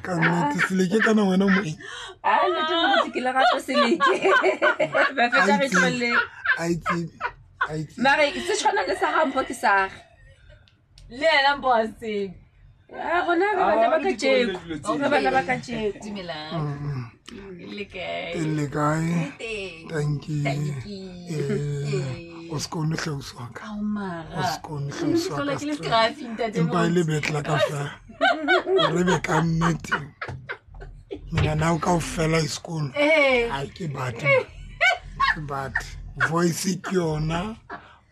Ka nnete Seleke kana wena mo A ntate Moruti, ke lerato Seleke. Ba fetsa re tlohelle. A itsebe, a itsebe. Mare se tshwana le sa ga Mpho ke sa ge. Le yena Mpho a tsebe. A rona re bana ba kajeko. Re bana ba kajeko. Dumelang. Le kae? Le kae? Teng. Thank you. Thank you. O se kone hle ausi wa ka. Ao mara. O se kone hle ausi wa Hlola ka. ke le scruffy, ntate Empa e le Moruti. betla ka fela. Re be ka nnete. Mina nao kaofela e sekolo. Eh. Ha ke batle. Ke batle. Voice ke yona,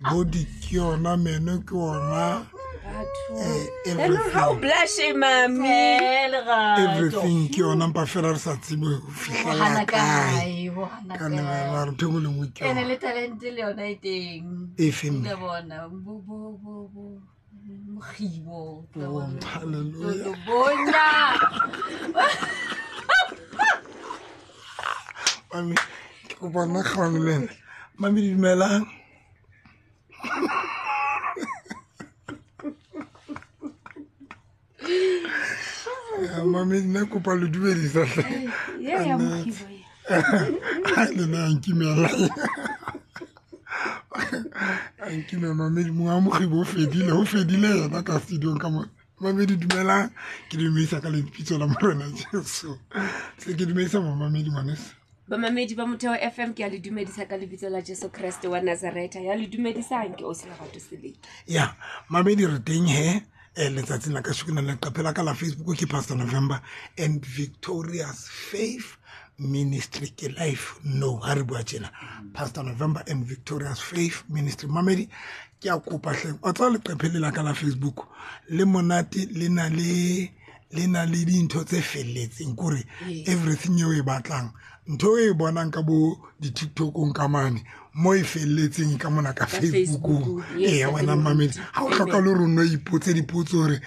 body ke yona, meno ke yona. Batho. Everything. Ha o blushe, mami. Eh, lerato. Everything ke yona, mpa fela re sa tsebe ho Ho fihlela hana kae. kae, ho hana Ka kae. lebaka la ntho e nngwe le nngwe ke Ene yona. le talente le yona e teng. E fe mme? Le bona, bo, bo, bo, bo, mokgibo. Le Oh, bona. hallelujah. Lo bona. Mami, ke kopa nna kgaohane le wena. Mami, dumelang. Ya, mami, nna kopa le dumedisa hle. Ye ya mokgibo ye. Ha le nna a nkimela. A nkimela, mamedi, monga mokgibo o fedile, ho fedile yena ka studio-ong ka mona. Mamedi, dumelang. Ke dumedisa ka lebitso la Morena Jesu. Se ke dumedisa mamamedi, ngwaneso. Bamamedi ba Motheo FM, ke a le dumedisa ka lebitso la Jesu Kreste wa Nazareta. Ya le dumedisang ke Ausi Lerato Seleke. Ya, mamedi, re teng he letsatsing la kasheko na leqephe la ka la Facebook ke Pastor November and Victorious Faith Ministry ke life no ha re bua tjena Pastor November and Victorious Faith Ministry. Mamedi, ke a kopa hle, o tswa leqephe le la ka la Facebook le monate, le na le, le na le dintho tse felletseng, kore everything eo e batlang, ntho e bonang ka bo di-TikTokong ka mane mo e felletseng ka mona ka Ka Facebookong. Facebook, yes, Ee, wena mamedi, ha o hloka le hore o nno ipotse dipotso hore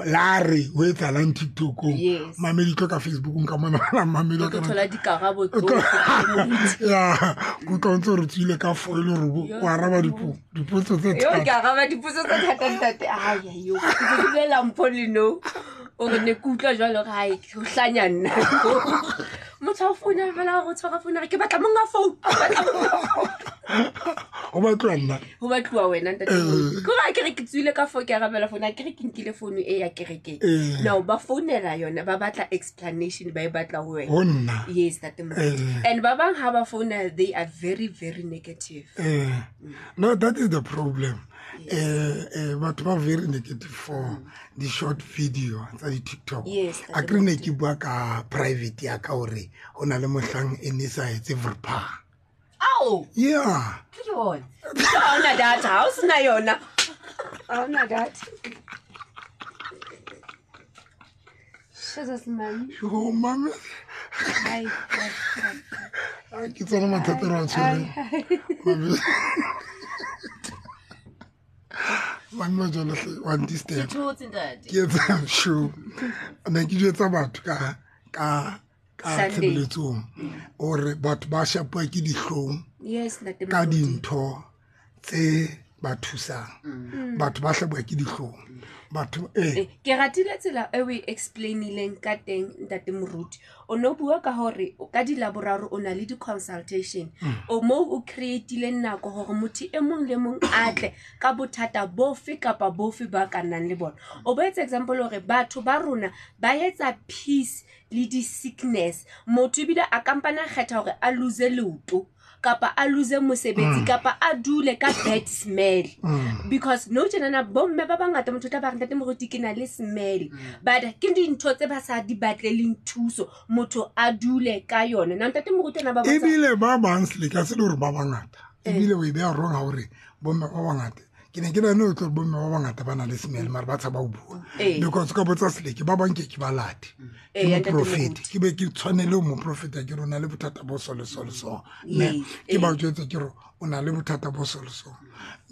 la re ho etsahalang TikTokong. Yes. Mamedi, tlo ka Facebookong ka mona, wena mamedi wa O tlo ka thola dikarabo tsohle. Ya, ke utlwa o ntse o re tswile ka foil hore o araba dipotso tse Yo, ke thata. araba dipotso tse thata, ntate. Ai, ai, yo. Ke se ke bulela Mpho le no. O re ne ke utlwa jwalo hore hai, ho hlanya nna. Motho a founa fela hore o tshwara founu, a re, ke batla monga phone. Ke batla monga phone. Ho batluwa nna. Ho batluwa wena, ntate Moruti. Ke hore ha ke re ke tswile ka phone, ke arabela phone, ha ke re ke nkile phone e ya kerekeng. Now, ba founela yona, ba batla explanation, ba e batla ho wena. Ho nna. Yes, ntate Moruti. And ba bang ha ba founa, they are very, very negative. No, that is the problem. Batho ba very negative for the short video tsa di-TikTok. Yes, A kere ne ke bua ka private ya ka hore ho na le mohlang e ne sa etse vrpa. Ao! Yeah. Ke ke bone. Ha hona data, ha o sena yona. Ha hona data. Jesus, mami. Yo, mami. Ai, ai, ai. Ai, ke tsona mathata re a tshwereng. Mami. Mami wa jwale hle, wa ntistem. Ke thotse, ntate. Ke etsa show. Ne ke jwetsa batho ka, ka, ka Sunday. tshebeletsong hore batho ba shapuwa ke dihlong Yes, ntate ka Moruti. dintho tse ba thusang. Batho ba hlabuwa ke dihlong. Batho, Ke ratile tsela e o e explain-ileng ka teng, ntate Moruti. O no bua ka hore ka dilaboraro o na le di-consultation. O moo o create-ileng nako hore motho e mong le mong a tle ka bothata bofe kapa bofe ba ka nnang le bona. O bo etsa example hore batho ba rona ba etsa peace le di-sickness. Motho ebile a kampane a kgetha hore a lose leoto kapa a lose mosebetsi kapa a dule ka bad smell. Because no tjenana bomme ba bangata motho o tla ba re, ntate Moruti ke na le smell. But ke dintho tse ba sa di batleleng thuso, motho a dule ka yona. Na ntate Moruti ona ba botsa Ebile ba bang seleka se le hore ba bangata. Ebile o e beha wrong ha hore bomme ba bangata. Ke ne ke nahane o tlo re bomme ba bangata ba na le smell, mara ba tshaba ho bua. Because ka botsa Seleke, ba bang ke ke ba late. Ke Ntate moprofeta. Moruti. Ke be ke tshwanele ho moprofeta, ke re o na le bothata bo so le so le so. Ne, Yes, ke ba jwetse ke re o na le bothata bo so le so.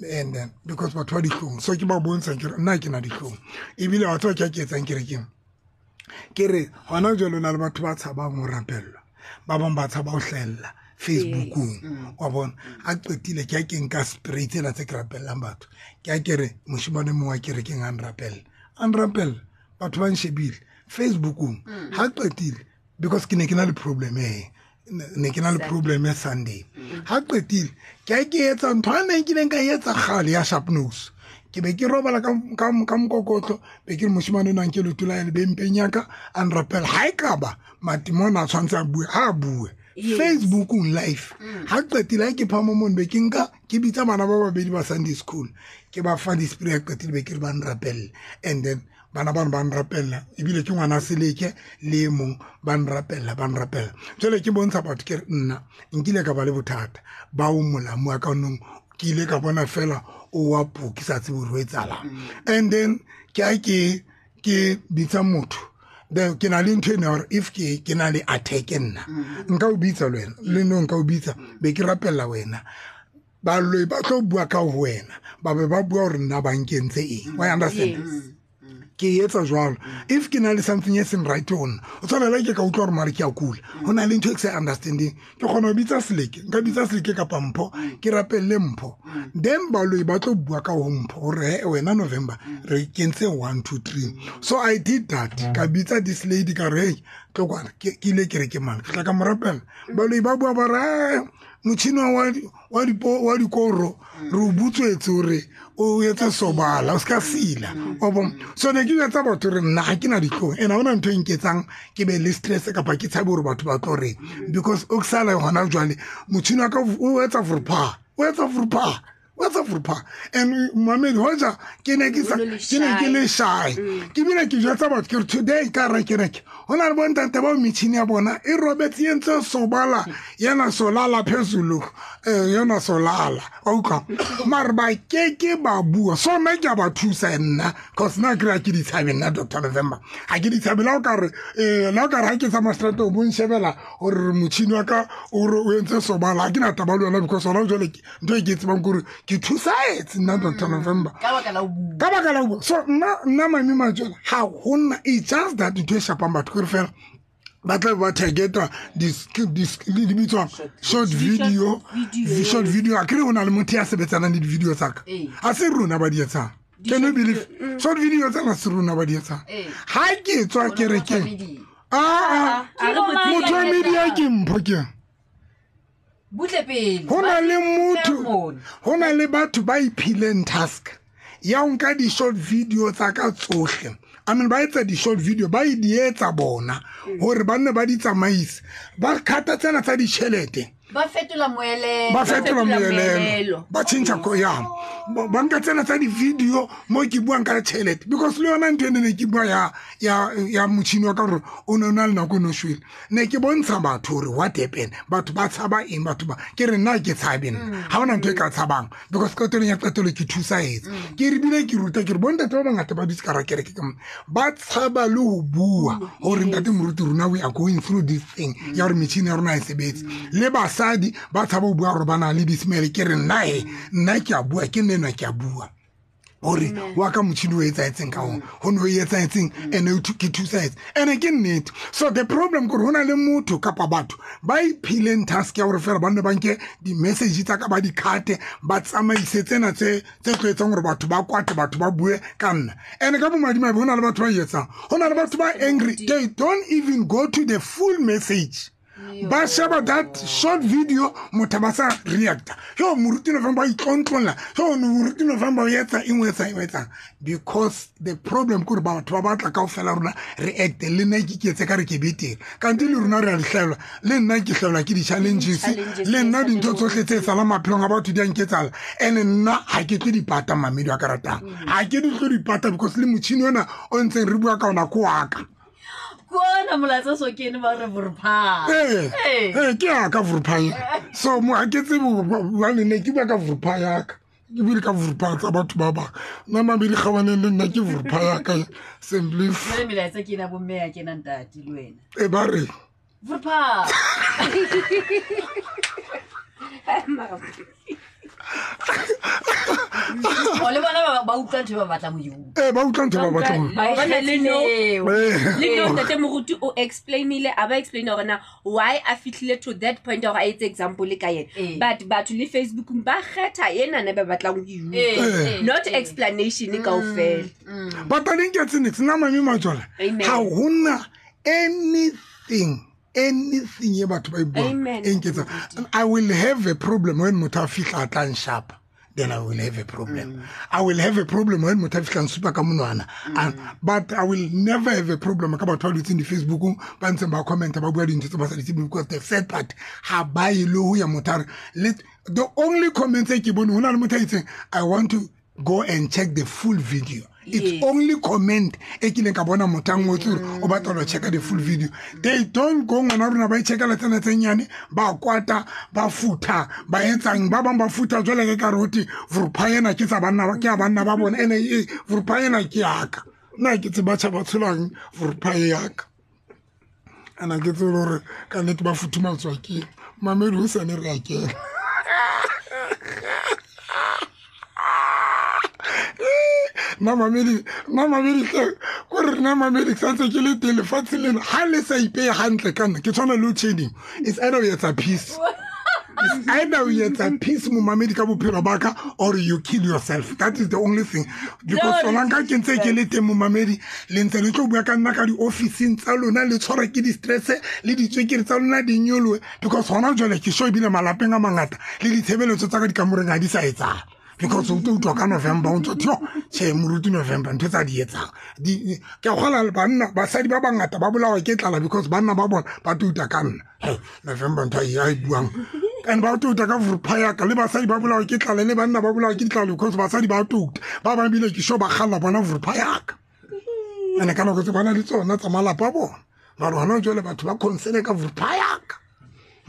And then because batho ba dihlong, so ke ba bontsha ke re nna ke na dihlong. Ebile batho ba ke a ke etsang kerekeng. Ke re hona jwale o na le batho ba tshabang ho rapellwa. Ba bang ba tshaba ho hlahella Facebookong. Wa bona, ha qetile ke a ke nka spray tsena tse ke rapellang batho. Ke a ke re moshemane mong wa kerekeng a nrapella. A nrapella, batho ba nshebile. Facebookong ha qetile, because ke ne ke na le problem e ne ke na le problem ya Sunday. Ha qetile ke a ke etsa ntho a neng ke neng ka etsa kgale ya sharp nose. Ke be ke robala ka mokokotlo, be ke re moshimane o nang ke leoto la le bempeng ya ka, a nrapela. Ha e ka ba matimona a tshwanetse a bue, ha a bue. Facebookong live. Ha qetile ha ke phamo mono, be ke nka ke bitsa bana ba babedi ba Sunday school, ke ba fa di-spray. Ha qetile be ke re ba nrapelle, and then bana bano ba nrapella, ebile ke ngwana Seleke le e mong, ba nrapella. Jwale ke bontsha batho ke re nna nkile ka ba le bothata ba o molamu wa ka nong, ke ile ka bona fela o wa po, ke sa tsebe hore ho etsahalang. And then ke ha ke bitsa motho, then ke na le ntho ena hore if ke na le attack nna, nka o bitsa le wena, le no nka o bitsa, be ke rapella wena. Baloi ba tlo bua ka ho wena, ba be ba bua hore nna ba nkentse eng. Wa understand? Ke etsa jwalo. If ke na le something e seng right ho nna, o tshwana le ke ka utlwa hore mare ke a kula, ho na le ntho e ke sa understanding, ke kgona ho bitsa Seleke, nka bitsa Seleke kapa Mpho, ke rapelle Mpho. Then baloi ba tlo bua ka ho Mpho hore he wena November re kentse 1 2 3. So I did that. Ka bitsa this lady ka re hey, tlo kwana, ke ile ke re ke mang, ke tla ka mo rapela. Baloi ba bua ba re motšhini wa dikoro re o butswetse hore o etse sobala, o ska sila. Wa bona? So ne ke jwetsa batho hore nna ha ke na ditlhong, and ha hona ntho e nketsang ke be le stress kapa ke tshabe hore batho ba tlo reng, because o sala hona jwale motšhini wa ka o etsa vrpa, o etsa vrpa, o etsa vrpa. And mamedi hoja ke ne ke sa, ke ne ke le shy. Ke bile ke jwetsa batho ke re today ka re kereke ho na le bontate bao metjhini ya bona e robetse e ntse sobala, yena solala phezulu, yena solala, wa utlwa? Mare ba keke ba bua. So nna ke a ba thusa nna, cause nna ke re ha ke di tshabe nna Doctor November, ha ke di tshabe. Le ha o ka re, le ha o ka re ha ke tsamaya seterateng o bo nshebela hore motjhini wa ka o re o entse sobala, ha ke na taba le yona, because hona jwale ntho e ke e tsebang ke hore ke thusaetse nna Doctor November. Ka baka la ho bua. Ka baka la ho bua. So nna Mami Majola, ha hona, it's just that ntho e shapang batho ke hore fela ba tla ba targeta di bitswang short video, short video. A kere ho na le motho ya sebetsanang le di-video tsa ka. Ha se rona ba di etsang. Can you believe? Short video tsena se rona ba di etsang. Ha ke tswa kerekeng. Motho wa media ke Mpho ke. Butle pele. Ho na le motho, ho na le batho ba iphileng task ya ho nka di-short video tsa ka tsohle. I mean, ba etsa di-short video, ba e di etsa bona hore ba nne ba di tsamaise. Ba khata tsena tsa ditjhelete. Ba fetola moelelo. Ba fetola moelelo. Ba tjhentjha ko ya. Ba nka tsena tsa di-video mo ke buang ka tjhelete. Because le yona ntho e ne ke bua ya motjhini wa ka hore o ne o na le nako o ne o shwele. Ne ke bontsha batho hore what happened. Batho ba tshaba eng, batho ba ke re nna ke tshabe nna. Ha hona ntho e ka tshabang, because qetellong ya qetelo ke thusa etse. Ke re bile ke ruta, ke re bontate ba bangata ba dutse ka hara kereke ka mona, ba tshaba le ho bua hore ntate moruti rona we are going through this thing ya hore metjhini ya rona ha e sebetse. Le basadi ba tshaba ho bua hore ba na le di-smell. Ke re nna he, nna ke a bua, ke nna enwa ke a bua hore wa ka motjhini o etsahetseng ka hona, ho no etsahetseng, ene o ke thusa etse, ene ke nnete. So the problem ke hore ho na le motho kapa batho ba iphileng task ya hore fela ba nne ba nke di-message tsa ka ba di-cut-e, ba tsamaise tsena tse tlo etsang hore batho ba kwate, batho ba bue ka nna. Ene ka bomadimabe ho na le batho ba e etsang, ho na le batho ba angry, they don't even go to the full message. Ba sheba that short video, motho ba sa reacta. Yo moruti November ba itlontlolla. Yo moruti November o etsa eng, o etsa eng, o etsa. Because the problem ke hore batho ba batla kaofela rona react, le nna ke iketse ka re ke betere. Kante le rona re a di hlaelwa, le nna ke hlaelwa ke di-challenges, le nna dintho tsohle tse etsahalang maphelong a batho di a nketsala. And nna ha ke tlo di pata mamedi wa ka ratang. Ha ke di tlo di pata because le motjhini ona o ntseng re bua ka ona ke wa ka. Kona molaetsa so kene ba re vrpa. Ke ya ka vrpa ya. So mo ha ke tsebe hobane ne ke bua ka vrpa ya ka. Ke buile ka vrpa tsa batho ba bang. Nna mabedi kgabaneng le nna ke vrpa ya ka. Simply. Jwale melaetsa ke ena bo mme ya kena ntate le wena. Ba re. Vrpa. O le bona ba utlwa ntho e ba batlang ho e utlwa. Ee, ba utlwa ntho e ba batlang. Ba e Bona le no- kgethile eo. Le no ntate moruti o explainile, a ba explain gore na why a fitlhile to that point ya gore a etse example ka yena. Ee. But batho le Facebookong ba kgetha enana ba batlang ho e utlwa. Ee, ee, Not ee. explanation kaofela. But a dinketse nix nna mame majola, Amen. ga gona anything e batho ba e buang Amen. e nketsang. I will have a problem when motho a fitlha a tlang sharp, then I will have a problem. I will have a problem when motho a fitlha nsupa ka monwana. But I will never have a problem ka batho ba dutseng di-Facebookong ba ntseng ba commenta ba bua dintho tse ba sa di tsebeng, because the sad part ga ba ye le ho ya motho a re the only comments e ke bone ho na le motho a itseng, I want to go and check the full video. It's only comment e kileng ka bona motho a ngotse hore o batla ho lo checka the full video. They don't go, ngwana rona ba icheckela tsena tse nyane, ba kwata, ba futha, ba etsang, ba bang ba futha jwale ke kare hote vrupha ena ke tsa banna ba, ke ya banna ba bona, ene e vrupha ena ke yaka. Nna ke tseba batjha ba tsholang vrupha e yaka. Ana ke tsebe hore ka nnete ba futhumatswa ke eng. Mamedi hosane re a kena. Nna mamedi, nna mamedi hle, ko re nna mamedi ke santse ke le teng lefatsheng lena, ha le sa ipehe hantle ka nna, ke tshwana le load shedding. It's either o etsa peace. It's either o etsa peace momamedi ka bophelo ba ka, or you kill yourself. That is the only thing. Because Lord, solanka ke ntse ke le teng momamedi, le ntse le tlo bua ka nna ka di-officing tsa lona, le tshwarwa ke di-stress, le ditswekere tsa lona di nyolohe. Because hona jwale ke sure ebile malapeng a mangata, le ditshebeletso tsa ka dikamoreng ha di sa etsahala. Because o tlo utlwa ka November, o ntso tho, tjhe, moruti November, ntho tsa di etsang. Di, ke a kgolwa le banna, basadi ba bangata ba bolawa ke tlala because banna ba bona ba touta ka nna. Hey, November ntho a e buang. And ba touta ka vrupha ya ka, le basadi ba bolawa ke tlala, le banna ba bolawa ke tlala because basadi ba touta. Ba bang ebile ke sure ba kgalla bona vrupha ya ka. Ene ka nako tse ba na le tsona tsa malapa a bona. Mara hona jwale batho ba concern ka vrupha ya ka.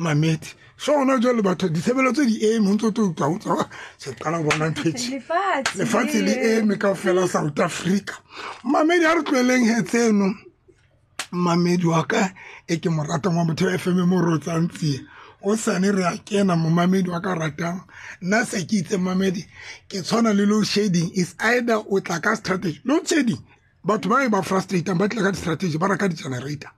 Mamedi. So hona jwale batho ditshebeletso di eme, ho ntso tlo utlwa, ho ntso, se qala ho bona ntho e tje. Lefatshe. Lefatshe le eme kaofela South Africa. Mamedi, ha re tlohelleng he tseno. Mamedi wa ka e ke mo ratang wa Motheo FM mo rotsang tsie. Hosane re a kena momamedi wa ka ratang. Nna se ke itse mamedi, ke tshwana le load shedding. Is either o tla ka strategy. Load shedding, batho ba e ba frustrating, ba tla ka di-strategy, ba reka di-generator.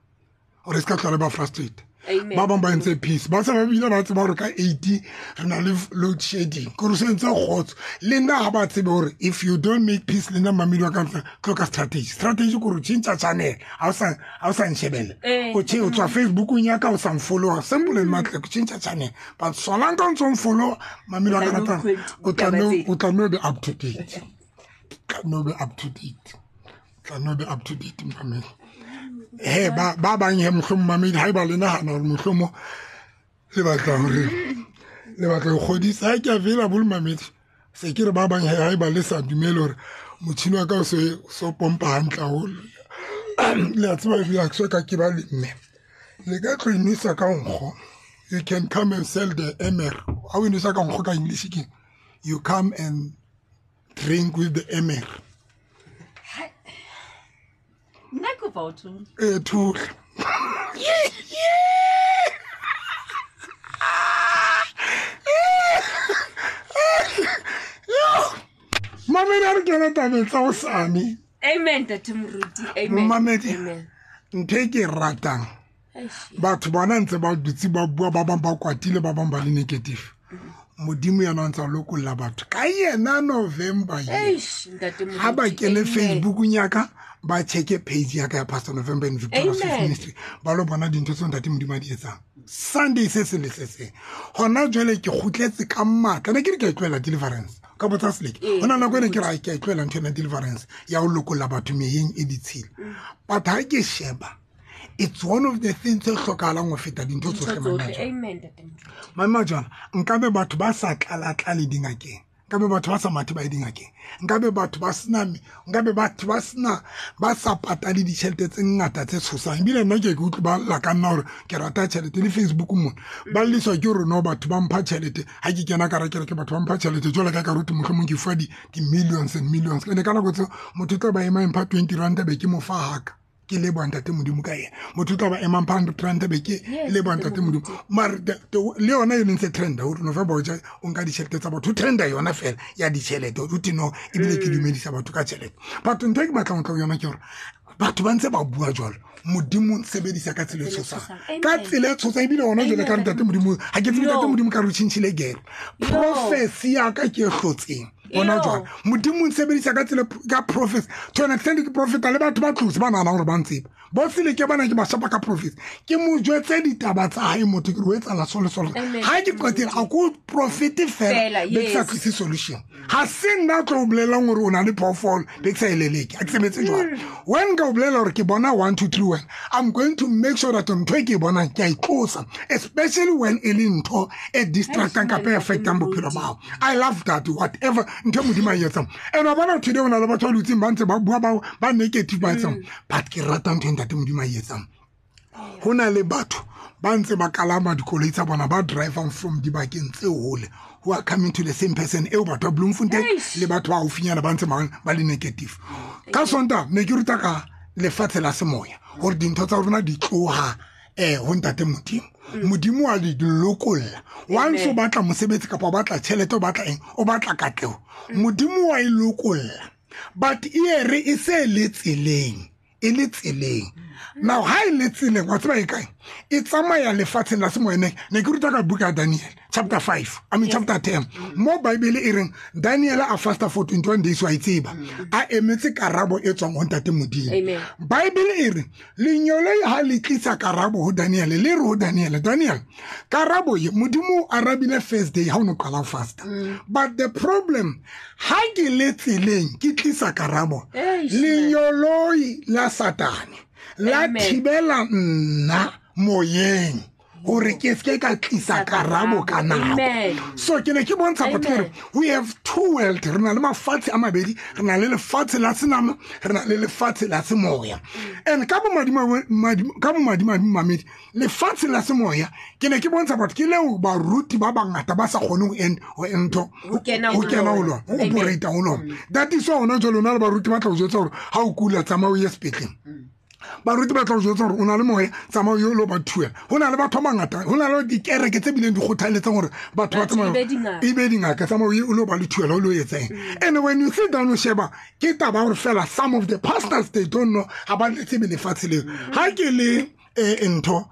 Hore se ka tlhola ba frustrate. Amen. Ba bang ba entse peace. Ba se ba bile ba tseba hore ka 80 re na le load shedding. Ke hore se entse kgotso. Le nna ha ba tsebe hore if you don't make peace le nna mamedi wa ka ntle, tlo ka strategy. Strategy ke hore tjhentjha channel. Ha o sa, ha o sa nshebella. O tjhe, o tswa Facebookong ya ka, o sa nfollow. Simple and matle, ke tjhentjha channel. But solanka o ntso nfollow, mamedi wa ka O tla ratang, no o tla taba no, tse. o tla no be up to date. Tla no be up to date. Tla no be up to date, mamedi. He, ba bang he mohlomong mamedi, ha eba le nahana hore mohlomong le batla hore, le batla ho kgodisa, ha ke available mamedi. Se ke re ba bang he, ha eba le sa dumele hore motjhini wa ka o so pompa hantle haholo. Le a tseba ebile ha ke so ka ke ba le mme. Le ka tlo inwesa ka nkgo. You can come and sell the MR. Ha o inwesa ka nkgo ka English ke, you come and drink with the MR. Nna ke kopa o thole. Ee, thole. Mamedi, ha re kena tabeng tsa hosane. Amen, Ntate Moruti. Amen. Mamedi, Amen. ntho e ke e ratang, Eish. batho bona ntse ba dutse ba bua, ba bang ba kwatile, ba bang ba le negative. Modimo yena o ntsa lokolla batho. Ka yena November ye. Eish, Ntate Moruti. Ha ba kene Amen. Facebookong ya ka, ba checke page ya ka ya Pastor November and Victorious Faith Amen. Ministry. Ba lo bona dintho tseo Ntate Modimo a di etsang. Sunday se seng le se seng. Hona jwale ke kgutletse ka matla. Ne ke re ke a tlohela deliverance. Ka botsa Seleke. Ee. Hona nako ene ke re ke a tlohela ntho ena deliverance ya ho lokolla batho meyeng e ditshila. But ha ke sheba, it's one of the things tse hlokahalang ho feta dintho Dintho tsohle, tsohle. Mama Jwana. Amen, Ntate Moruti. Mama Jwana, nkabe batho ba sa tlala-tlale dingakeng. Nkabe batho ba sa mathe ba ye dingakeng. Nkabe batho ba sena me-, nkabe batho ba sena, ba sa patale ditjhelete tse ngata tse tshosang. Ebile nna ke ke utlwe ba lla ka nna hore ke rata tjhelete le Facebook mona. Ba lliswa ke hore no batho ba mpha tjhelete. Ha ke kena ka kereke, batho ba mpha tjhelete. Jwale ka karoti mohlomong ke fuwa di-millions and millions. Ene ka nako tseo, motho o tla ba ema e mpha 20 rand, be ke mo fa haka. Ke leboa ntate Modimo ka ena. Motho o tla ba emang pa 100 rand be ke leboa ntate Modimo. Mare le yona e ntse trenda gore November o ja o nka ditšhelete tsa batho, o trenda yona fela ya ditšhelete, o te no ebile ke dumedisa batho ka tšhelete. But ntho e ke batlang go tla go yona ke gore batho ba ntse ba bua jalo, Modimo sebedisa ka tsela e tshosang, ka tsela e tshosang ebile gona jale ka ntate Modimo ga ke tsebe ntate Modimo ka re o tšhintšhile gere prophecy ya ka ke e hlotseng gona jwale. Modimo nsebedisa ka tsela ka prophecy to an extent ke profeta le batho ba tlose ba naganang gore ba ntsebe bo sele ke bana ke ba shapa ka prophecy, ke mo jwetse ditaba tsa hae motho ke re o etsala so le so. Ga ke qetile ga ko profete fela be ke sa tlise solution, ga se nna tlo o bolelelang gore o na le phoofolo be ke sa eleleke, a ke sebetse jwalo. When ka o bolela gore ke bona 1 2 3 1, I'm going to make sure that ntho e ke e bonang ke a e tlosa, especially when e le ntho e distractang kapa e affectang bophelo bao. I love that whatever ntho e Modimo a e etsang. And wa bona today o na le batho ba dutseng ba ntse ba bua ba negative ba etsang, but ke rata ntho e ntate Modimo a e etsang. Go na le batho ba ntse ba kalama dikoloi tsa bona ba drivang from dibakeng tse hole who are coming to the same person eo batho ba Bloemfontein le batho ba haufinyana ba ntse ba le negative. Ka Sonta ne ke ruta ka lefatshe la semoya gore dintho tsa rona di tloha ho ntate Modimo. Modimo wa di lokolla. Once o batla mosebetsi kapa o batla tjhelete, o batla eng, o batla katleho, Modimo wa e lokolla, but e re e se le tseleng, e le tseleng. Now ha e le tseleng, wa tseba e kae? E tsamaya lefatsheng la semoya. Ne ke ruta ka buka ya Daniel chapter 5, I mean chapter 10, mo Bible e reng Daniel a fasta for 21 days, wa e tseba, a emetse karabo e tswang ho ntate Modimo. Bible e re lenyolo ha le tlisa karabo ho Daniel, le re ho Daniel, Daniel, karabo ye Modimo o arabile first day ha o no qala ho fasta. But the problem, ha ke le tseleng ke tlisa karabo, lenyoloi la Satane la thibela nna moyeng gore ke seke ka tlisa karabo ka nako. So ke ne ke bontsha batho gore we have two world, re na le mafatshe a mabedi, re na le lefatshe la senama, re na le lefatshe la semoya. And ka bomadimabe mamedi, lefatshe la semoya ke ne ke bontsha batho ke leo baruti ba bangata ba sa kgone ho ntho Ho kena ho ho kena ho lona. lona, ho operate ho lona. That is why hona jwale o na le baruti ba tla o jwetsa hore ha o kula tsamaya o ye sepetlele. Baruti ba tla o jwetsa hore o na le moya, tsamaya o ye o lo ba thuela. Ho na le batho ba bangata, ho na le dikereke tse bileng di kgothaletsang hore batho ba Batho tsamaye e be dingaka. e be dingaka, tsamaya o ye o lo ba le thuela, o lo etseng. And when you sit down o sheba, ke taba hore fela some of the pastors they don't know, ha ba le tsebe lefatshe leo. Ha ke le ntho,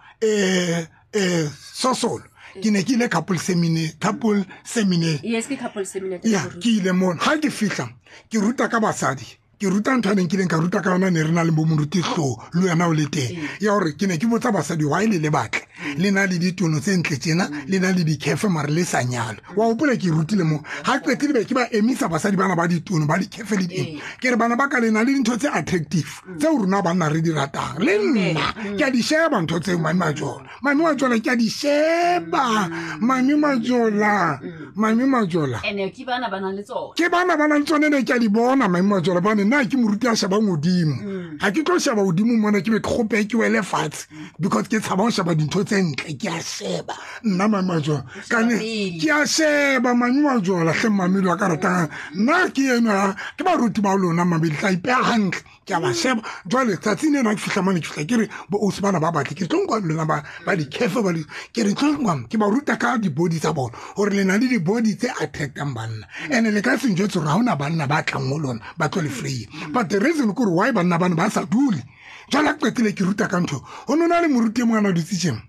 Sosolo, ke ne ke ile couple seminar, couple seminar. Yes, ke couple seminar. Ya, ke ile mono. Ha ke fihla, ke ruta ka basadi. Ke ruta ntho a neng kileng ka ruta ka yona, ne re na le bo moruti Hlo, le wena o le teng. Ya hore ke ne ke botsa basadi, why le le batle? Le na le ditono tse ntle tjena, le na le dikhefe mare le sa nyalwe. Wa hopola ke rutile moo. Ha qetile be ke ba emisa basadi bana ba ditono, ba dikhefe le di eng. Ke re bana ba ka le na le dintho tse attractive, tseo rona banna re di ratang. Le nna, ke a di sheba ntho tseo, Mami Majola. Mami Majola, ke a di sheba. Mami Majola, Mami Majola. Ene ke bana ba nang le tsona. Ke bana ba nang le tsone, ne ke a di bona, Mami Majola, bane nna ke moruti a shebang hodimo. Ha ke tlo sheba hodimo mona ke be ke kgope ke wele fatshe, because ke tshaba ho sheba dintho tse ntle, ke a sheba. Nna Mami Majola, ka ne ke a sheba Mami Majola, hle Mami wa ka ratang. Nna ke enwa, ke baruti ba lona Mami, le tla ipeha hantle. Ke a ba sheba. Jwale tsatsing lena ke fihla mane, ke fihla ke re bo ausi bana ba batle, ke tlo nkwa lona ba dikhefe ba di, ke re tlo nkwa, ke ba ruta ka di-body tsa bona, hore le na le di-body tse attractang banna. And le ka se njwetse hore ha hona banna ba tlang ho lona, ba tlo le free. But the reason ke hore why banna bana ba sa dule. Jwale ha ke qetile ke ruta ka ntho, ho no na le moruti e mong a na dutse tjena.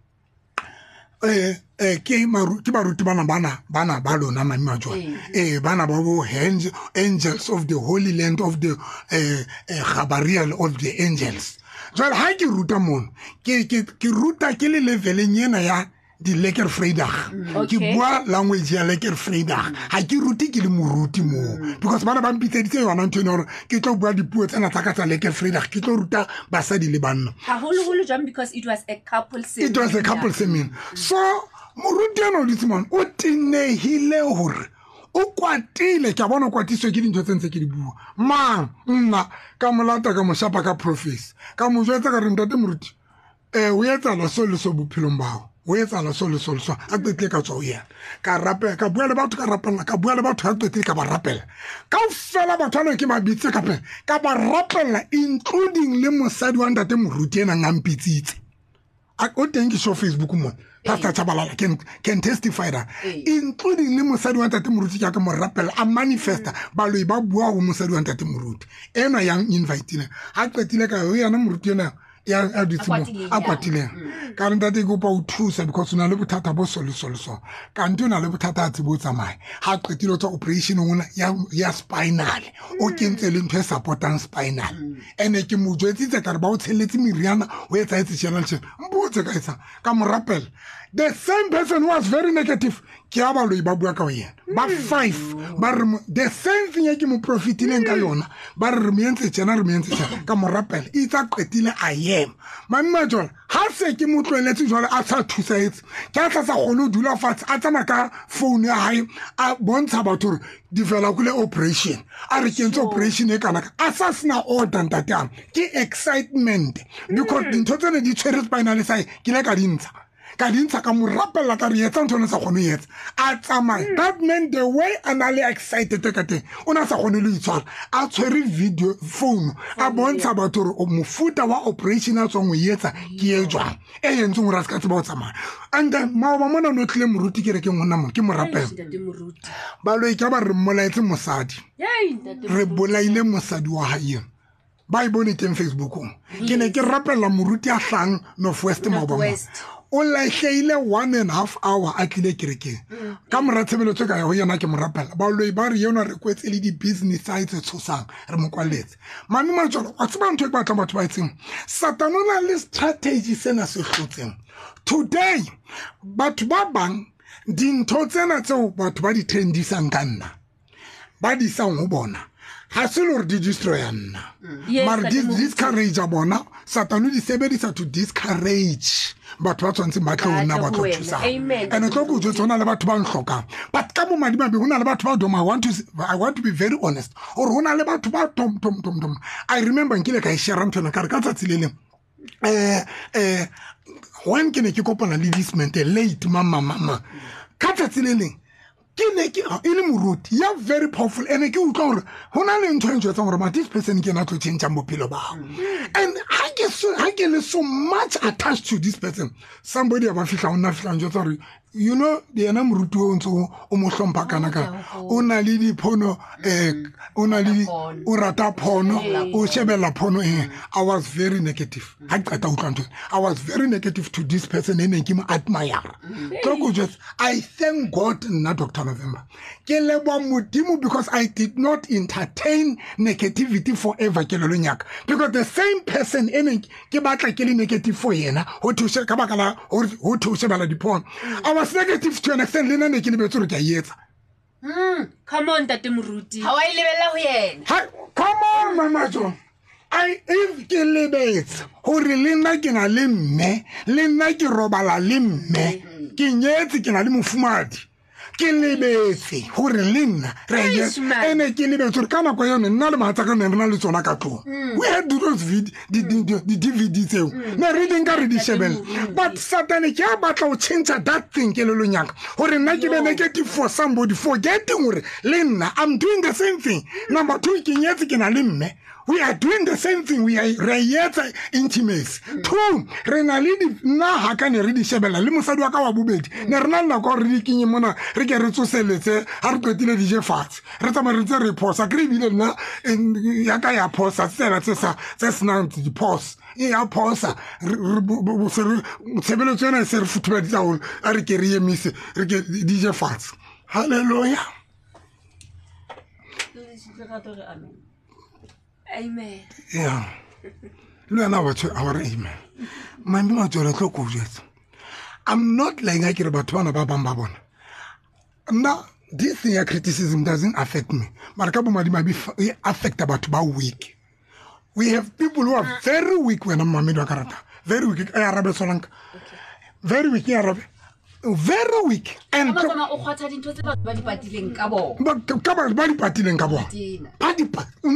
Ke ke baruti bana, bana, bana ba lona, Mami Majola. Bana ba bo angels of the Holy Land of the Gabriel of the Angels. Jwale ha ke ruta mono, ke ruta ke le leveleng ena ya di Lekker Vrydag. Ke bua language ya Lekker Vrydag. Ha ke rute ke le moruti moo. Because bana ba mpitseditse yona ntho ena hore ke tlo bua dipuo tsena tsa ka tsa Lekker Vrydag, ke tlo ruta basadi le banna. Haholoholo jwang, because it was a couple It was a couple seminar. seminar. So moruti ena o dutse mono, o tenehile hore o kwatile, ke a bona o kwatisitswe ke dintho tse ntse ke di bua. Mang nna ka mo lata ka mo shapa ka prophecy, ka mo jwetsa ka re ntate moruti, o etsahala so le so bophelong ba hao. O etsala so le so le so. A qetile ka tswa ho yena, ka rapela, ka bua le batho, ka rapella, ka bua le batho, ha qetile ka ba rapela kaofela. Batho ana ke ba bitse ka pele, ka ba rapella, including le mosadi wa ntate moruti e nang a mpitsitse. O teng ke show Facebook mo, Pastor Chabalala can testify that, including le mosadi wa ntate moruti, ke a ke mo rapela, a manifesta. Baloi ba bua ho mosadi wa ntate moruti enwa yang invitile. Ha qetile ka ho yena moruti ena ya a dutse mo, a kwatileng, ka re, "Ntate, ke kopa o thusa because o na le bothata bo so le so le so." Kante o na le bothata a tsebe o tsamaye. Ha qetile o tswa operation ona ya spinal, o kentse le ntho e supportang spinal. Ene ke mo jwetsitse ka re ba o tshelletse meriana, o etsahetse tjena le tjena, mpotse ka etsa, ka mo rapela. The same person who was very negative, ke a baloi ba bua ka ho yena ba five, ba re the same thing e ke mo profitileng ka yona, ba re re mo entse tjena, re mo entse tjena. Ka mo rapela, itse a qetile a ema. Mame Majola, ha se ke mo tlohelletse jwale, a sa thusahetse, ke a tla sa kgone ho dula fatshe, a tsamaya ka phone ya hae, a bontsha batho hore di fela kule operation, a re ke entse operation e kana ka, a sa sena order. Ntate ana ke excitement because dintho tsene di tshwere spinal sa, ke ile ka di ntsha, ka di ntsha, ka mo rapella, ka re etsa ntho o ne sa kgone ho etsa. A tsamaya. That man, the way a na le excited ka teng, o ne a sa kgone le ho itshwara, a tshwere video phone, a bontsha batho gore mofuta wa operation a tswang ho etsa ke e jwang, e entseng gore a se ka tseba ho tsamaya. And then maoba mona no tlile moruti kerekeng ho nna mo, ke mo rapela. Ntate moruti. Baloi ka ba re mmolaetse mosadi. Yei, ntate. Re bolaile mosadi wa hae, ba e bone teng Facebookong. Ke ne ke rapella moruti a hlang North West maoba mona. West. O lahlehile 1.5 hour a tlile kerekeng. Ka mora tshebeletso ka ya ho yena, ke mo rapela. Baloi ba re yona re kwetse le di-business tsa hae tse tshosang, re mo kwalletse. Mame Matswalo, wa tseba ntho e ke batlang batho ba etseng, Satane o na le strategy sena se hlotseng today. Batho ba bang, dintho tsena tseo batho ba di trendisang ka nna, ba di isang ho bona, ha se le hore di destroya nna, mare di Ntate Moruti. discourage bona. Satane o di sebedisa to discourage batho ba tshwanetseng ba tle ho nna, Ba ba tle tlo ho wena. thusang. Amen. And tlo ko jwetsa, ho na le batho ba nhlokang, but ka bomadimabe ho na le batho ba dom. I want to be very honest gore ho na le batho ba tom tom tom tom. I remember nkile ka e share ntho ena, ka re ka tsatsi le leng when ke ne ke kopana le this man, the late mama mama, ka tsatsi le leng ke ne ke e le moruti ya very powerful, ene ke utlwa gore ho na le ntho e njwetsang gore ma this person ke ena a tlo changeng bophelo ba hao. And ha ke le so much attached to this person, somebody a ba fihla ho nna, fihla njwetsa gore, you know, yena moruti o ntse o mo hlompha kana kana, o na le diphono, o na le o rata phono, o shebella phono. I was very negative ha ke qeta ho utlwa ntho. I was very negative to this person e neng ke mo admire. Tlo ko jwetsa, I thank God, nna Dr November, ke leboha Modimo because I did not entertain negativity forever kelelong ya ka, because the same person e neng ke batla ke le negative for yena, ho thuse ka baka la ho thuse bala diphono, I was negative to an extent le nna ne ke lebetse hore ke a e etsa. Come on, ntate moruti. Ha wa e lebella ho yena. Hi, come on, Mama John. I if ke lebetse hore le nna ke na le mme, le nna ke robala le mme, ke nyetse, ke na le mofumadi. Ke lebetse hore le nna re a Eish, man. ene ke lebetse hore ka nako yone nna le mohatsaka ne re na le tsona ka tlong. We had those di-DVD tseo, ne re di nka re di shebella. But Satane ke a batla ho change that thing kelelong ya ka hore nna ke be negative for somebody, forgetting hore le nna I'm doing the same thing. Number two, ke nyetse, ke na le mme, we are doing the same thing, we are re etsa intimacy. Two, re na le di nna ha ka ne re di shebella le mosadi wa ka wa bobedi, ne re na le nako ya hore re di kenye mona, re ke re tsoseletse. Ha re qetile di je fatshe, re tsamaye re ntse re phosa. Ke re ebile nna ya ka ya phosa tsela tse sa tse senang di-pause, e ya phosa. Tshebeletso ena e se re futhumeditse haholo, a re ke re emise, re ke di je fatshe. Halleluja. Amen. Amen. Ya, le wena batho a gore amen. Mame Matswele, tlo ko jwetsa, I'm not lying ha ke re batho bana ba bang ba bona nna, this thing ya criticism doesn't affect me, mara ka bomadimabe e affecta batho ba weak. We have people who are very weak. Wena momamedi wa karata, very weak, e arabe solanka, very weak, e arabe. Very weak. And Ka matsama o kgwatha dintho tse batho ba di patileng ka bona. Ka ba di patileng ka bona. Tena. Ba di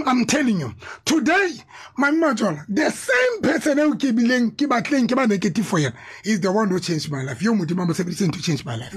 I'm telling you today, my majola, the same person eo ke bileng ke batleng ke ba negative for yena is the one who changed my life. Yo Modimo a mo sebediseng to change my life.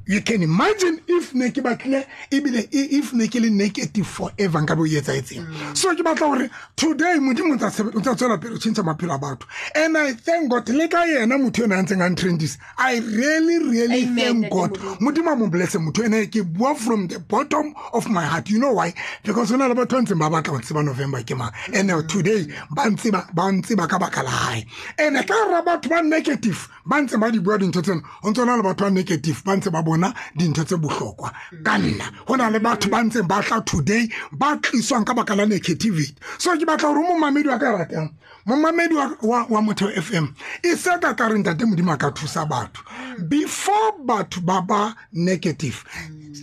You can imagine if ne ke batlile ebile if ne ke le negative forever nka be o etsahetseng. So ke batla hore today Modimo o ntsa tswela pele ho change maphelo a batho. And I thank God le ka yena motho ena a ntseng a ntrendisa. I really, really Amen, thank God. Ntate Modimo a mo bless motho ena, ke bua from the bottom of my heart. You know why? Because hona le batho ba ntseng ba batla ho tseba November ke mang. And today ba ntseba, ba ntseba ka baka la hae. And ka hara batho ba negative ba ntse ba di bua dintho tsena, ho ntse hona le batho ba negative ba ntse ba bona dintho tse bohlokwa ka nna. Hona le batho ba ntseng ba tla today ba tliswang ka baka la negativity. So ke batla hore momamedi wa ka ratang, momamedi wa Motheo FM, e se ka ka re ntate Modimo a ka thusa batho before batho ba ba negative.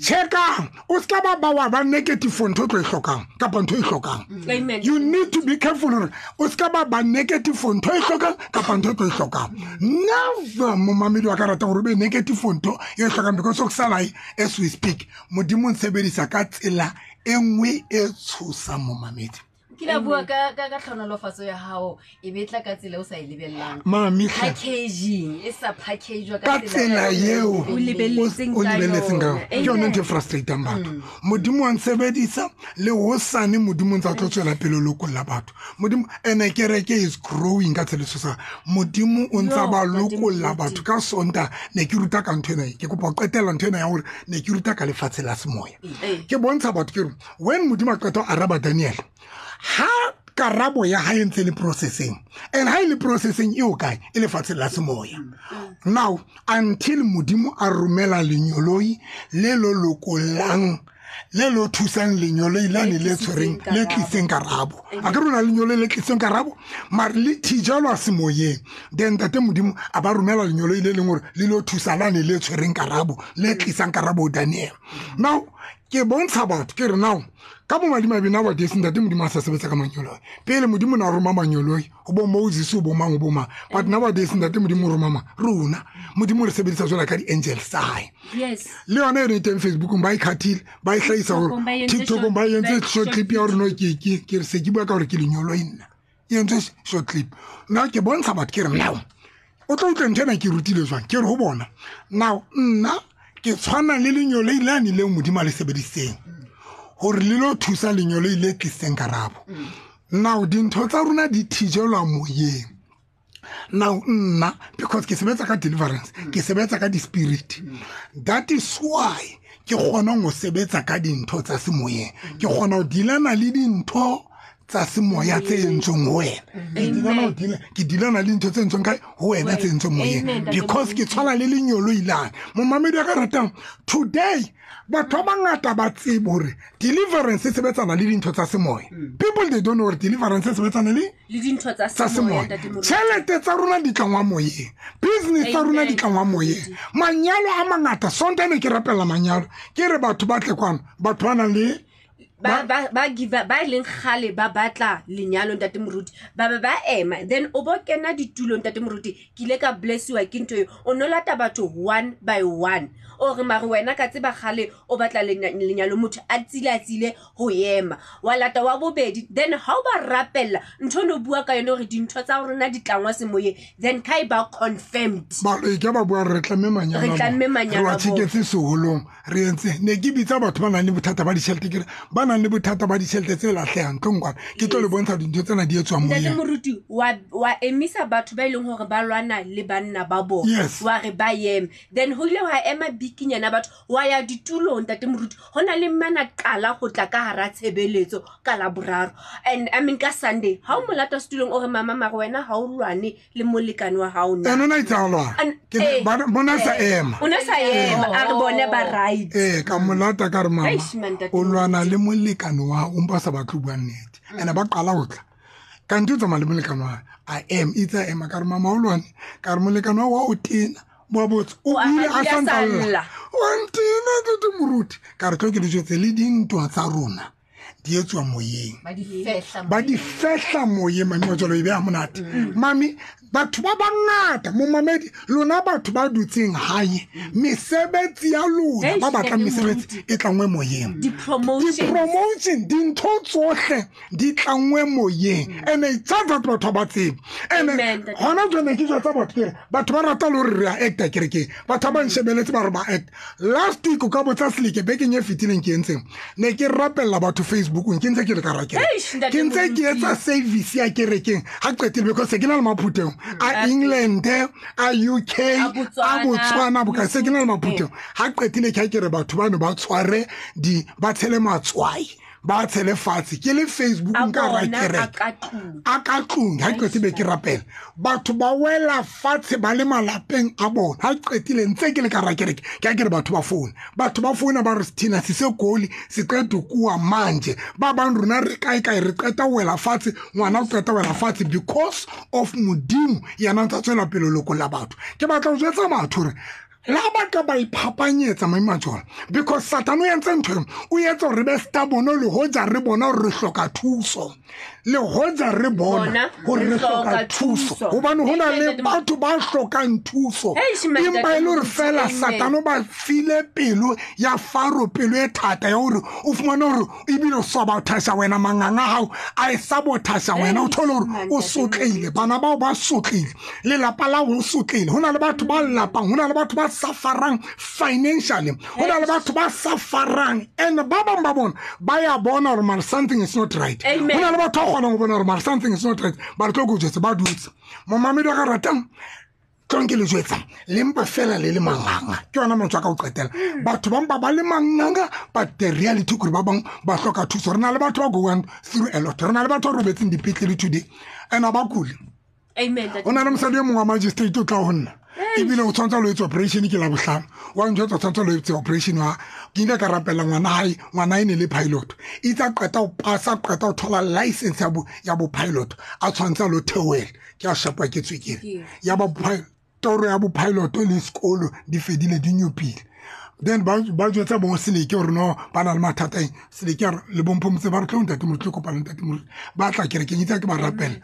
Check-ang, o ska ba ba wa ba negative for ntho e tlo e hlokang kapa ntho e hlokang. Amen. You need to be careful hore o ska ba ba negative for ntho e hlokang kapa ntho e tlo e hlokang. Never momamedi wa ka ratang hore o be negative for ntho e hlokang, because o sala as we speak, Modimo o ntshebedisa ka tsela e nngwe e tshosang momamedi. Ke la bua ka tlhonolofatso ya hao, e be tla ka tsela o sa e lebellang. Mami, hle. Packaging, e sa package-wa ka tsela eo O lebelletseng o ka lebelletseng ka yona. yona. Ke yona ntho e frustrating batho. Modimo wa ntshebedisa le hosane Modimo o ntsa tlo tswela pele ho lokolla batho. Modimo, ene kereke is growing ka tsela e tshosang. Modimo o ntsa Yo, ba Modimo lokolla Modimo. batho. Ka Sontaha ne ke ruta ka ntho ena, ke kopa ho qetella ntho ena ya hore ne ke ruta ka lefatshe la semoya. Ke bontsha batho ke re, when Modimo a qeta ho araba Daniel, ha karabo ya hae ntse le processing, and ha e le processing e o kae? E lefatsheng la semoya. Now until Modimo a romela lenyoloi le lo lokollang, le lo thusang lenyoloi lane le tshwereng, le tliseng karabo. A ke rona lenyoloi le tliseng karabo, mare le thijelwa semoyeng. Then ntate Modimo a ba romela lenyoloi le leng hore le lo thusa lane le tshwereng karabo, le tlisang karabo ho Daniel. Now ke bontsha batho ke re now ka bo madimabe nowadays ntate Modimo a sa sebetsa ka manyoloi. Pele Modimo na roma manyoloi ho bo Moses, ho bo mang, ho bo mang. But nowadays ntate Modimo o roma mang? Rona. Modimo o re sebedisa jwalo ka di-angels tsa hae. Yes. Le yona e re teng Facebookong ba e cut-ile, ba e hlahisa hore TikTokong ba entse TikTokong short ba entse ba short clip ya hore no ke re se ke bua ka hore ke lenyoloi nna. E entse short clip. Now ke bontsha batho ke re now o tlo utlwa ntho ena ke rutile jwang? Ke re ho bona. Now nna ke tshwana le lenyoloi lane leo Modimo a le sebedisitseng hore le lo thusa lenyoloi le tlisitseng karabo. Now dintho tsa rona di thijelwa moyeng. Now nna because ke sebetsa ka deliverance, ke sebetsa ka di-spirit. That is why ke kgona ho sebetsa ka dintho tsa semoyeng. Ke kgona ho dealana le dintho tsa semoya tse entsweng ho wena. Ke dealana ho deala, ke dealana le dintho tse entsweng kae? Ho wena tse entsweng moyeng. Amen, Ntate Because ke Moruti. tshwana le lenyoloi lane. Momamedi wa ka ratang, today batho ba bangata ba tsebe hore deliverance e sebetsana le dintho tsa semoya. People they don't know hore deliverance e sebetsana le Le dintho tsa tsa semoya, semoya. Ntate Moruti. Tjhelete tsa rona di tlangwa moyeng. Business tsa rona di Amen. tlangwa moyeng. Manyalo a mangata, Sontaha ne ke rapella manyalo. Ke re batho ba tle kwano, batho ba nang le Ba, ba, ba give up, ba e leng kgale ba batla lenyalo Ntate Moruti, ba be ba ema, then o bo kena ditulong Ntate Moruti. Ke ile ka blessiwa ke ntho eo. O no lata batho one by one, o re mare wena ka tseba kgale o batla lenyalo, motho a tsile a tsile ho ema, wa lata wa bobedi. Then ha o ba rapella ntho o no bua ka yona hore dintho tsa rona di tlangwa semoyeng, then ka e ba confirmed. Ba, e ke ba bua re tlamme manyalo Re a bona. tlamme manyalo Re wa a bona. tjheketse seholong, re entse. Ne ke bitsa batho ba nang le bothata ba ditjhelete, ke re ba nang le bothata ba ditjhelete tse lahlehang, tlo nkwana ke tlo le bontsha dintho tsena di etswang Ntate moyeng. Moruti, wa emisa batho ba e leng hore ba lwana le banna ba bona. Yes. Wa re ba eme. Then ho ile hwa ema bikinyana batho, wa ya ditulong Ntate Moruti. Ho na le mmana qala ho tla ka hara tshebeletso ka Laboraro. And I mean ka Sunday, ha o mo lata setulong o re mama mare wena ha o lwane le molekane wa hao na. Ene o na itse ha o lwana. And, Ke ne, ba, bona sa ema. O na sa ema, a re bone ba right. Ka mo lata ka re mama, Eish, man, Ntate o lwana Moruti. le molekane wa hao, o mpa sa batle ho bua nnete. Ene ba qala ho tla. Kante o tsamaya le molekane wa hae. A ema, itse a ema, ka re mama o lwane. Ka re molekane wa hao wa o tena. Wa botsa, o O a buile a a sa ntsa sa lla. lla. Wa ntena, Ntate Moruti. Ka re tlo ke le jwetse, le dintwa tsa rona di etswa moyeng. Ba di fehla Ba di fehla moyeng, mami wa jwalo, e beha monate. Mami, Batho ba bangata momamedi, lona batho ba dutseng hae, mesebetsi ya lona, ba batlang mesebetsi e tlangwe moyeng. Di-promotion, dintho tsohle di tlangwe moyeng. And it's just that batho ba tsebe. And hona jwale ke jwetsa batho ke re, batho ba rata le hore re a acta kerekeng. Batho ba nshebeletse ba re ba act. Last week o ka botsa Seleke bekeng e fetileng ke entseng. Ne ke rapella batho Facebookong, ke ntse ke le ka ra kereke. Ke ntse ke etsa service ya kerekeng. Ha qetile because ke na le maphutheng a England, a UK, a Botswana, boka se ke na le maphutheng. Ha qetile ke ke re batho bano ba tshware di ba tshele matswai, ba tshele fatshe. Ke le Facebook nka ra kereke. A ka tlung ha qetile ke rapela. Batho ba wela fatshe ba le malapeng a bona. Ha qetile ntse ke le ka ra kereke. Ke ke re batho ba phone. Batho ba phone ba re thina se se goli se qeta kuwa manje. Ba bang rona re kae kae re qeta wela fatshe, ngwana o qeta wela fatshe because of Modimo yena ntse tswela pele lokolla batho. Ke batla ho jwetsa batho hore la ba ka ba iphapanyetsa maimajola because Satan o entse ntho o etsa hore be stubborn le hoja re bona hore re hloka thuso, le hoja re bona hore re hloka thuso, hobane hona le batho ba hlokang thuso, empa e le hore fela Satan o ba file pelo ya Faro, pelo e thata ya hore o fumane hore ebile o sabotage wena manganga hao a e sabotage wena, o thole hore o sotlehile, bana bao ba sotlehile, lelapa la ho sotlehile, hona le batho ba lapang, hona le batho ba safarang financially, hona le batho ba safarang, and ba bang ba bona ba ya bona hore mara something is not right. Hona le batho ba kgonang ho bona hore mara something is not right, ba re tlo go jwetsa ba dutse. Momamedi wa ka ratang, tlong ke le jwetsa, le mpa fela le le manganga. Ke yona mantswe a ka ho qetela. Batho ba mpa ba le manganga, but the reality kore ba bang ba hloka thuso. Re na le batho ba going through a lot. Re na le batho ba robetseng dipetlele today and ba kule. Amen. O na le mosadi e mongwe wa magistrate o tla ho nna. Ebile o tshwanetse lo etse operation ke la bohlano. Wa njwetsa tshwanetse lo etse operation wa ke ile ka rapela ngwana hae, ngwana e ne le pilot. Itse qeta ho pasa, qeta ho thola license ya bo pilot. A tshwanetse lo theohela. Ke a shapa ke tswekere. Ya ba toro ya bo pilot le sekolo di fedile di nyopile. Then ba jwetsa bo Seleke hore no ba na le mathata eng. Seleke le bomphomotse ba re tlo ntate Moruti, tlo kopana ntate Moruti. Ba tla kerekeng itse ke ba rapela.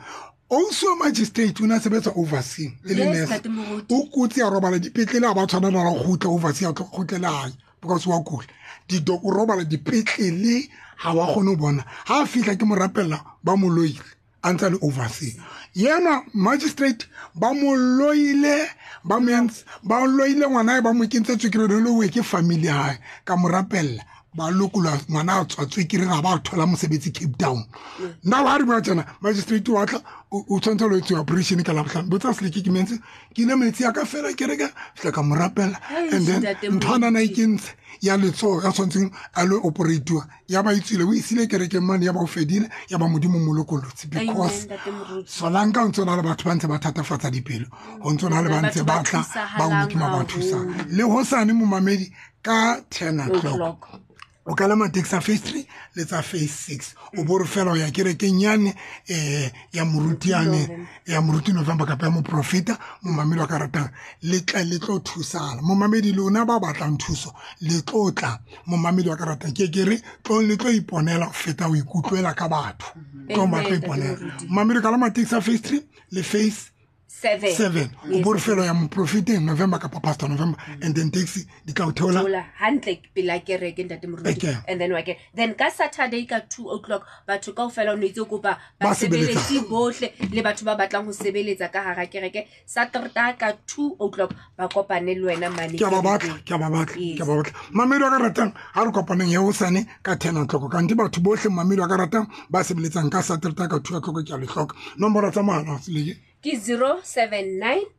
Also magistrate o na sebetsa overseas e le nurse. O kotsi a robala dipetlele a ba tshwana le go kgutla overseas a tlo kgutlela hae because wa kula. Di o robala dipetlele ha wa kgone ho bona. Ha fihla ke mo rapella ba mo loile a ntse le overseas. Yena magistrate ba mo loile, ba mo entse, ba loile ngwana ba mo kentse tswekere le lowe ke family hae. Ka mo rapella ba lokola ngwana a tswa tswekere ga ba thola mosebetsi Cape Town. Now ha re bua tjena magistrate wa tla o tshwanetse lo etse operation ka la bohlano. Botsa Seleke ke mentse ke ile metsi ya ka fela kereke fihla ka mo rapela and then nthwana na ikentse ya letsoho ya tshwantseng a lo operatiwa ya ba itsile o isile kerekeng mane ya ba o fedile ya ba Modimo molokolotse because Solanka o ntse na le batho ba ntse ba thatafatsa dipelo, ho ntse na le ba ntse ba tla ba Modimo ba thusa. Le hosane momamedi ka 10 o'clock o ka lema taxi phase 3 le tsa phase 6 o bo re fela o ya kerekeng yane ya moruti yane ya moruti November kapa ya moprofeta momamedi wa ka ratang le tla le tlo thusana. Momamedi lona ba batlang thuso le tlo tla momamedi wa ka ratang ke ke re tlo le tlo iponela ho feta o ikutlwela ka batho tlo ba tlo iponela. Momamedi ka lema taxi phase 3 le phase 7 o bo re fela ya moprofeta November kapa Pastor November and then taxi di tla o theola hantle pela kereke ntate Moruti and then wa ke then ka Saturday ka 2 o'clock batho kaofela o ne itse kopa ba sebeletsi bohle le batho ba batlang ho sebeletsa ka hara kereke Saturday ka 2 o'clock ba kopane le wena mane. Ke ba batla, ke ba batla, ke ba batla. Mamedi wa ka ratang ha re kopaneng ya hosane ka 10 o'clock ka nte batho bohle mamedi wa ka ratang ba sebeletsang ka Saturday ka 2 o'clock ke a le hloka. Nomoro tsa mohala Seleke ke 079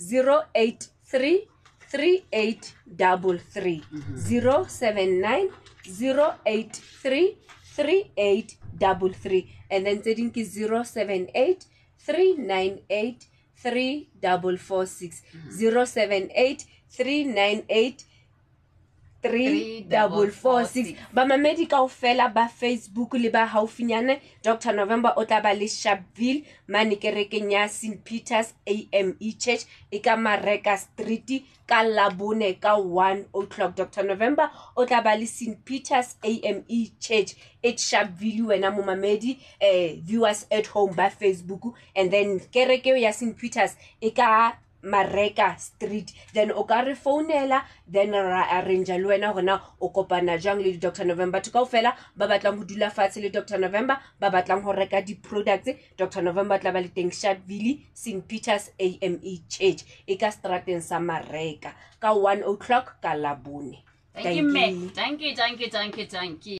083 3833 079 083 3833 and then tse ding ke 078 398 3446 078 398 3446. Bamamedi kaofela ba Facebook le ba haufinyane, Dr November o tla ba le Sharpeville mane kerekeng ya St Peters AME Church e ka Mareka Street ka Labone ka 1 o'clock. Dr November o tla ba le St Peters AME Church at Sharpeville. Wena momamedi, viewers at home ba Facebook, and then kereke eo ya St Peters e ka Mareka Street. Then o ka re founela, then ra arrange le wena gore na o kopana jang le di-Dr November. Batho kaofela ba batlang ho dula fatshe le Dr November, ba batlang ho reka di-products, Dr November tla ba le teng Sharpeville, St Peters AME Church e ka strateng sa Mareka ka 1 o'clock ka Labone. Thank you, mme. Thank you, thank you, thank you, thank you.